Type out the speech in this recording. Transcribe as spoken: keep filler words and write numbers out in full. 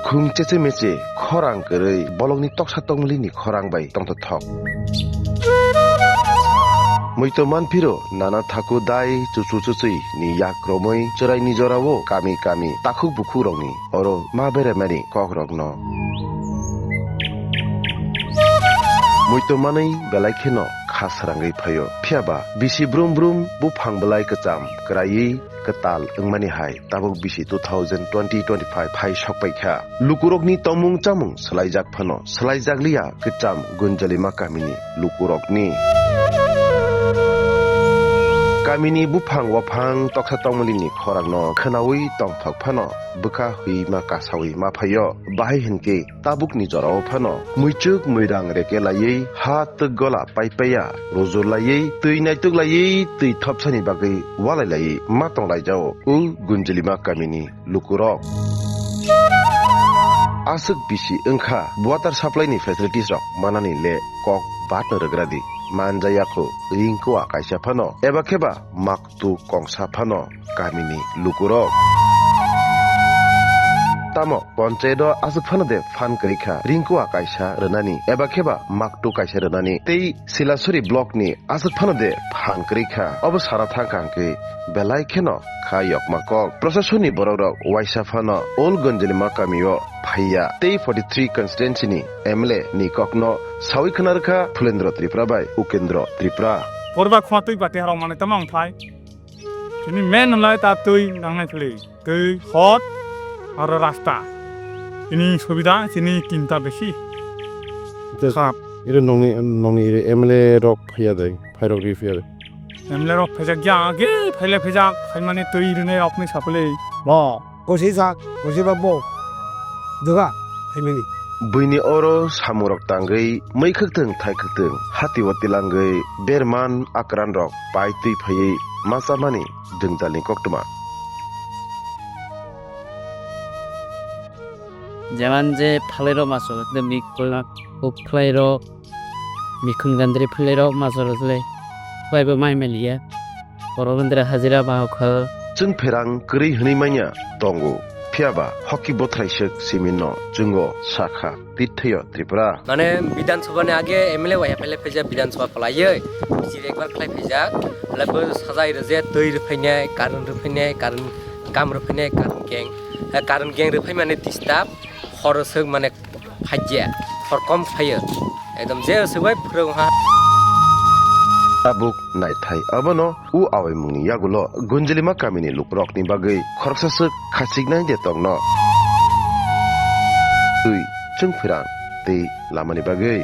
Khung cheche meche khorang kwrwi bolongni toksa tongmili ni khorang bai tongthothok. Muito manphiro nana thaku dai chuchu chuchwi ni yak romwi chwraini jorao kami kami takhuk bukhuk rokni oro ma beremani kok rokno. Muito manwi belai kheno kha srangwi phaio. Phiyaba bisi brum brum buphang belai kwcham kwraiwi kwtal wngmani hai tabuk bisi two thousand twenty twenty-five hai sokpai kha. Lukurokni tongmung chamung swlaijak phano swlaijakliya kwcham Gunjalima kamini lukurokni. Kamini buphang waphang toksa tongmilini khorangno khwnawi tongthok phano bwkha hwima kasawi ma phaio. Bahai hinkhe tabukni jorao phano muichuk muirang reke laiwi ha twk gola paipaiya rujur laiwi twi naituk laiwi twi thopsani bagwi walai laiwi ma tonglaijao o Gunjalima kamini lukurok. Aswk bisi wngkha water supply ni facilities rok manani le kok batno rwgradi manjaya kho ringkua kaisa phano eba kheba maktu kongsa phano kamini lukurok. Tamo ponchayat o aswk phano de phan kwrwi kha ringkua kaisa rwnani eba kheba maktu kaisa rwnani tei Silasuri block ni aswk phano de phan kwrwi kha. Obo sana thang kha hwnkhe belai kheno kha yokma kok. Prosasoni borok rok waisa phano Old Gunjalima kamio phaiya tei forty three constituency ni M L A ni kokno sawi khna rwkha Phulendra Tripura bai Ukendra Tripura. Porba khwatwi bati harok manwi tamo wngthai. Chini main hwnlai ta twi nangnai philwi. Twi, hot, aro rasta. Chini subida, chini chinta besi. Te khap. Iro nongni, nongni iro M L A rok phaiya dai, phairok ri phaiya dai. M L A rok phaijak ya, age phaile phaijak, phaimani twi rinai rokni saphle. Bo, kosi sak, kosi ba bo. Doga, phaimani. Buini oro samungrok tangwi, mui khwktwng, thai khwktwng, hati o tilangwi, berman, akran rok, pai twi phaiwi, ma chamani, jwngjalni koktwma. Jeman je phalai rok ma chwlwk de mik phalai rok, huk phalai rok, mikhun gandri phalai rok ma chwlwk le, bai bo mai maliya. Borok wngdra hajira ba hokha. Chwng pherang kwrwi hwnwi manya tongo, phiyaba hoki bothrai swk siminno chwngo sakha. Tithyo Tripura. Mane Bidhan Sabha ni age M L A wahya phaile phaijak Bidhan Sabha phalaiwi, chiri ekbar khlai phaijak, le bo sajai rwje twi rwphainai, current rwphainai, current kam rwphainai, current gang, eh, current gang rwphai mane disturb, hor swk mane phaijak, hor kom phaio, ekdom je swbai phwrwng ha. Tabuk naithai abono. O awaimungni yagulo Gunjalima kamini lukurokni bagwi khoroksa swk khachiknai de tongno. Twi chwng phirang tei lamani bagwi.